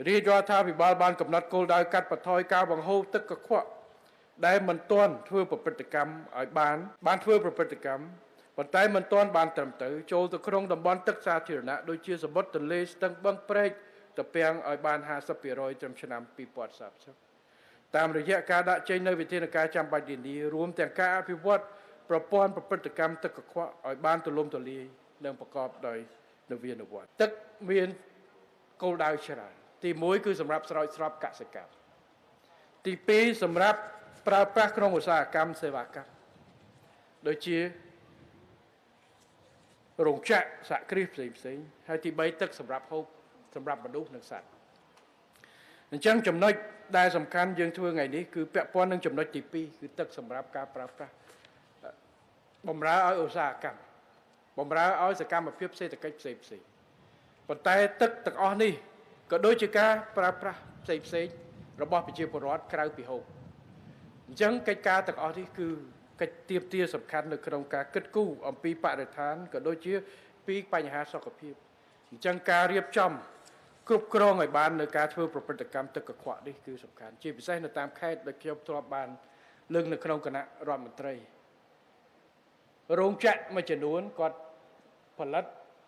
រាជរដ្ឋាភិបាលបានកំណត់គោលដៅកាត់បន្ថយការបង្ហូរទឹកកខ្វក់ដែលមិនទាន់ធ្វើប្រព្រឹត្តកម្មឲ្យបានធ្វើប្រព្រឹត្តកម្មប៉ុន្តែមិនទាន់បានត្រឹមត្រូវចូលទៅក្នុងតំបន់ទឹកសាធារណៈដូចជាសមុទ្រទន្លេស្ទឹងបឹងព្រែកត្រពាំងឲ្យបាន 50% ត្រឹមឆ្នាំ2030តាមរយៈការដាក់ចេញនូវវិធានការចាំបាច់នានារួមទាំងការអភិវឌ្ឍប្រព័ន្ធប្រព្រឹត្តកម្មទឹកកខ្វក់ឲ្យបានទូលំទូលាយនិងប្រកបដោយនវានុវត្តន៍ទឹកមានគោលដៅច្រើនទី1គឺសម្រាប់ស្រោចស្រពកសិកម្មទី2សម្រាប់ប្រើប្រាស់ក្នុងឧស្សាហកម្មសេវាកម្មដូចជារោងចក្រសហគ្រាសផ្សេងៗហើយទី3ទឹកសម្រាប់ហូបសម្រាប់មនុស្សនិងសត្វអញ្ចឹងចំណុចដែលសំខាន់យើងធ្វើថ្ងៃនេះគឺពាក់ព័ន្ធនឹងចំណុចទី2គឺទឹកសម្រាប់ការប្រើប្រាស់បំរើឲ្យឧស្សាហកម្មបំរើឲ្យសកម្មភាពសេដ្ឋកិច្ចផ្សេងៗប៉ុន្តែទឹកទាំងអស់នេះក៏ដូចជាការប្រើប្រាស់ផ្សេងៗរបស់ប្រជាពលរដ្ឋក្រៅពីហូបអញ្ចឹងកិច្ចការទាំងអស់នេះគឺកិច្ចទាមទារសំខាន់នៅក្នុងការគិតគូរអំពីបរិស្ថានក៏ដូចជាពីបញ្ហាសុខភាពអញ្ចឹងការរៀបចំគ្រប់គ្រងឲ្យបាននៅការធ្វើប្រព្រឹត្តកម្មទឹកកខ្វក់នេះគឺសំខាន់ជាពិសេសនៅតាមខេត្តដែលខ្ញុំធ្លាប់បានលើកនៅក្នុងគណៈរដ្ឋមន្ត្រីរោងចក្រមួយចំនួនគាត់ផលិត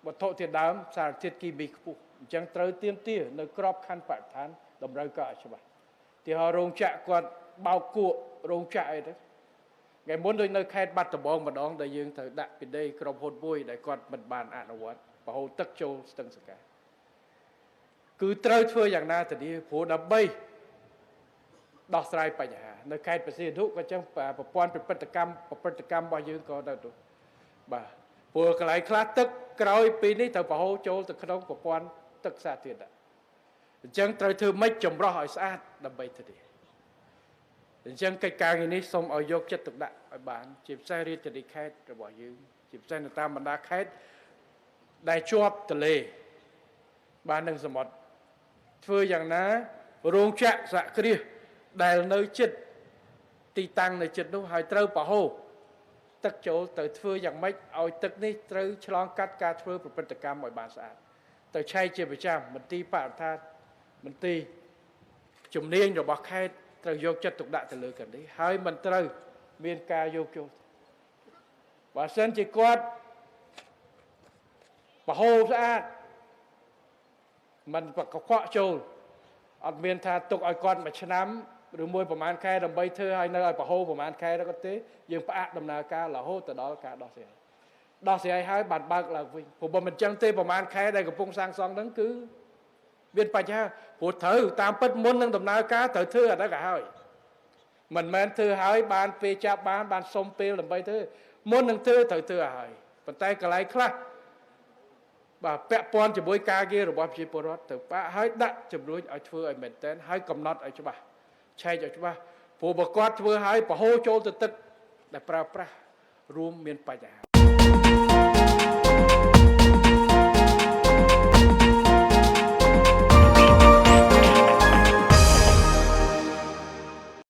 វត្ថុធាតុដើមសារធាតុគីមីខ្ពស់អញ្ចឹងត្រូវទាមទារនៅក្របខ័ណ្ឌបរិស្ថានតម្រូវការឲ្យច្បាស់ទីហោរោងចក្រគាត់បោកគក់រោងចក្រអីទៅថ្ងៃមុនដូចនៅខេត្តបាត់ដំបងម្ដងដែលយើងត្រូវដាក់ពិន័យក្រុមហ៊ុនមួយដែលគាត់មិនបានអនុវត្តបង្ហូរទឹកចូលស្ទឹងសង្កែគឺត្រូវធ្វើយ៉ាងណាធានាព្រោះដើម្បីដោះស្រាយបញ្ហានៅខេត្តព្រះសីហនុក៏ចឹងប្រព័ន្ធប្រព្រឹត្តកម្មរបស់យើងក៏ទៅបាទព្រោះកន្លែងខ្លះទឹកក្រោយពីនេះត្រូវបង្ហូរចូលទៅក្នុងប្រព័ន្ធទឹកសាធារណៈអញ្ចឹងត្រូវធ្វើម៉េចចម្រោះឲ្យស្អាតដើម្បីធានាអញ្ចឹងកិច្ចការងារនេះសូមឲ្យយកចិត្តទុកដាក់ឲ្យបានជាពិសេសរាជធានីខេត្តរបស់យើងជាពិសេសនៅតាមបណ្ដាខេត្តដែលជាប់ទន្លេបាននឹងសមុទ្រធ្វើយ៉ាងណារោងចក្រសហគ្រាសដែលនៅជិតទីតាំងនៅជិតនោះហើយត្រូវបង្ហូរទឹកចូលទៅធ្វើយ៉ាងម៉េចឲ្យទឹកនេះត្រូវឆ្លងកាត់ការធ្វើប្រព្រឹត្តកម្មឲ្យបានស្អាតទៅឆែកជាប្រចាំមន្ទីរបរិស្ថានមន្ទីរជំនាញរបស់ខេត្តត្រូវយកចិត្តទុកដាក់ទៅលើករណីហើយមិនត្រូវមានការយកចូលបើសិនជាគាត់បង្ហូរស្អាតមិនកខ្វក់ចូលអត់មានថាទុកឲ្យគាត់មួយឆ្នាំឬមួយប្រហែលខែដើម្បីធ្វើឲ្យនៅឲ្យបង្ហូរប្រហែលខែដល់គាត់ទេយើងផ្អាកដំណើរការរហូតទៅដល់ការដោះស្រាយហើយបានបើកឡើងវិញព្រោះបើមិនចឹងទេប្រហែលខែដែលកំពុងសាងសង់ហ្នឹងគឺមានបញ្ហាព្រោះត្រូវតាមពិតមុននឹងដំណើរការត្រូវធ្វើអាហ្នឹងក៏ហើយមិនមែនធ្វើហើយបានពេលចាប់បានសុំពេលដើម្បីធ្វើមុននឹងធ្វើត្រូវធ្វើឲ្យហើយប៉ុន្តែកន្លែងខ្លះបាទពាក់ព័ន្ធជាមួយការងាររបស់ប្រជាពលរដ្ឋទៅបាក់ហើយដាក់ជំនួយឲ្យធ្វើឲ្យមែនទែនហើយកំណត់ឲ្យច្បាស់ឆែកឲ្យច្បាស់ព្រោះបើគាត់ធ្វើឲ្យបង្ហូរចូលទៅទឹកដែលប្រើប្រាស់រួមមានបញ្ហា